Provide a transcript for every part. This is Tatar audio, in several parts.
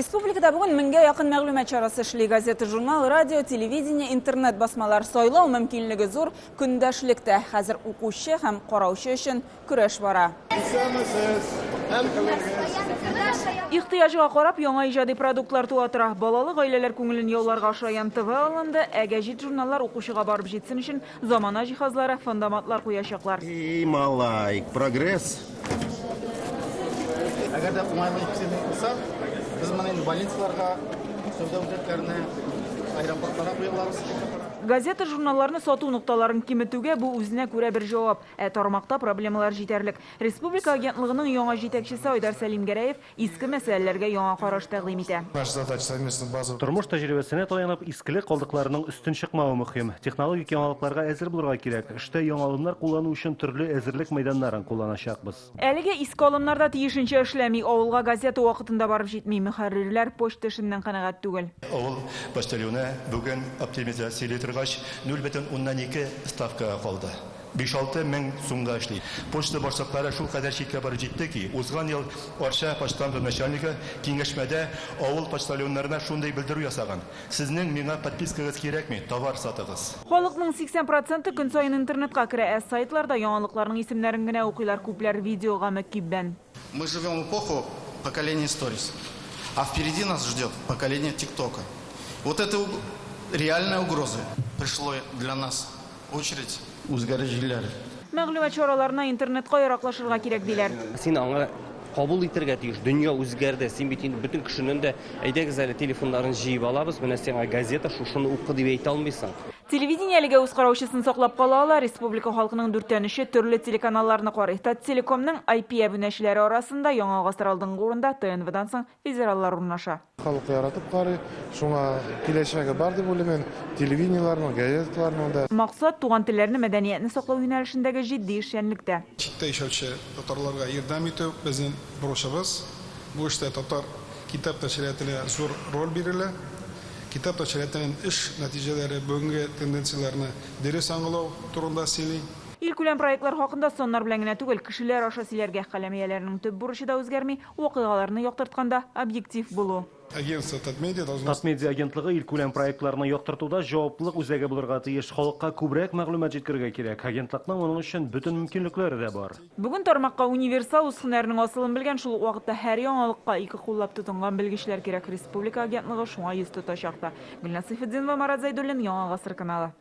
Республикада бүген меңгә якын мәгълүмат чарасы эшли. Газета, журнал, радио, телевидение, интернет басмалар. Сайлау мөмкинлеге зур, көндәшлек тә. Хәзер укучы һәм караучы өчен көрәш бара. Исәнмесез! Ихтыяҗга карап, яңа иҗади продуктлар туа тора. Балалы гаиләләр күңелен яуларга Шаян ТВ алынды, ә гәҗит-журналлар укучыга барып җитсен өчен замана җиһазлары, фондоматлар куячаклар. И, малай, прогресс! Әгәр дә уңайлы икътисадый булса, без моны инде больницаларга, сәүдә үзәкләренә, аэропортларга куя алабыз. Газета-журналларны сату нокталарын киметүгә бу үзенә күрә бер җавап. Ә тармакта проблемалар җитәрлек. Республика агентлыгының яңа җитәкчесе Айдар Сәлимгәрәев Иске мәсьәләләргә яңа караш тәкъдим итә. Наша задача совместно база. Тормыш тәҗрибәсенә таянып, искелек калдыкларының өстен чыкмавы мөһим. Технологик яңалыкларга әзер булырга кирәк. Эштә яңа алымнар куллану өчен төрле әзерлек мәйданнарын кулланачакбыз. Әлегә иске алымнар да тиешенчә эшләми, авылга газета вакытында барып җитми, мөхәррирләр почта эшеннән канәгать түгел. Авыл почтальоны бүген оптимизацияли торгач, 0,2 ставкага калды. Биш-алты мең сумга эшли. Почта башлыклары шулкадәр чиккә барып җитте ки, узган ел Арча почтамты начальнигы киңәшмәдә авыл почтальоннарына шундый белдерү ясаган, Сезнең миңа подпискагыз кирәкми, товар сатыгыз. Халыкның 80 проценты көн саен интернетка керә, ә сайтларда яңалыкларның исемнәрен генә укыйлар, күпләр видеога мөкиббән. Мы живем в эпоху поколения сторис, а впереди нас ждет поколение тиктока. Вот это реальная угроза пришло для нас. Очередь үзгәреш җилләре. Мәгълүмат чараларына интернетка яраклашырга кирәк, диләр. Син аңа кабул итәргә тиеш, дөнья үзгәрде, син бит инде бөтен кешенең дә, әйдәгез әле телефоннарын җыеп алабыз, менә сиңа газета, шушыны укы дип әйтә алмыйсың. Телевидение әлегә үз караучысын саклап кала ала, республика халкының дүрттән өче төрле телеканалларны карый. Таттелекомның IP әбүнәчеләре арасында Яңа гасыр алдынгы урында, ТНВдан соң федераллар урнаша. Халык яратып карый, шуңа киләчәге бар дип уйлыйм мин, телевидениеләрнең, газеталарның да. Максат, туган телләрне, мәдәниятне саклау юнәлешендәге җитди эшчәнлек тә. Читтә яшәүче татарларга ярдәм итү, безнең бурычыбыз. Бу эштә татар китап нәшриятенә зур роль бирелә. Китап нәшриятенең эш нәтиҗәләре бүгенге тенденцияләрне дөрес аңлау турында сөйли. Илкүләм проектлар хакында саннар белән генә түгел, кешеләр аша сөйләргә. Каләм ияләренең төп бурычы да үзгәрми, Вакыйгаларны яктыртканда объектив булу. Агентство Татмедиа должно. Татмедиа агентлыгы илкүләм проектларны яктыртуда җаваплылык үзәге булырга тиеш. Халыкка күбрәк мәгълүмат җиткерергә кирәк. Агентлыкның моның өчен бөтен мөмкинлекләре дә бар. Бүген тармакка универсал, үз һөнәренең асылын белгән, шул ук вакытта һәр яңалыкка ике куллап тотынган белгечләр кирәк. Республика агентлыгы шуңа йөз тотачак та. Гөлназ Сыйфетдинова, Марат Зәйдуллин, Яңа гасыр каналы.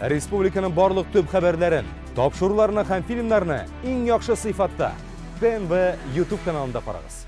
Республиканың барлык төп хәбәрләрен, тапшыруларны һәм фильмнарны иң яхшы сыйфатта ТНВ YouTube каналында карагыз.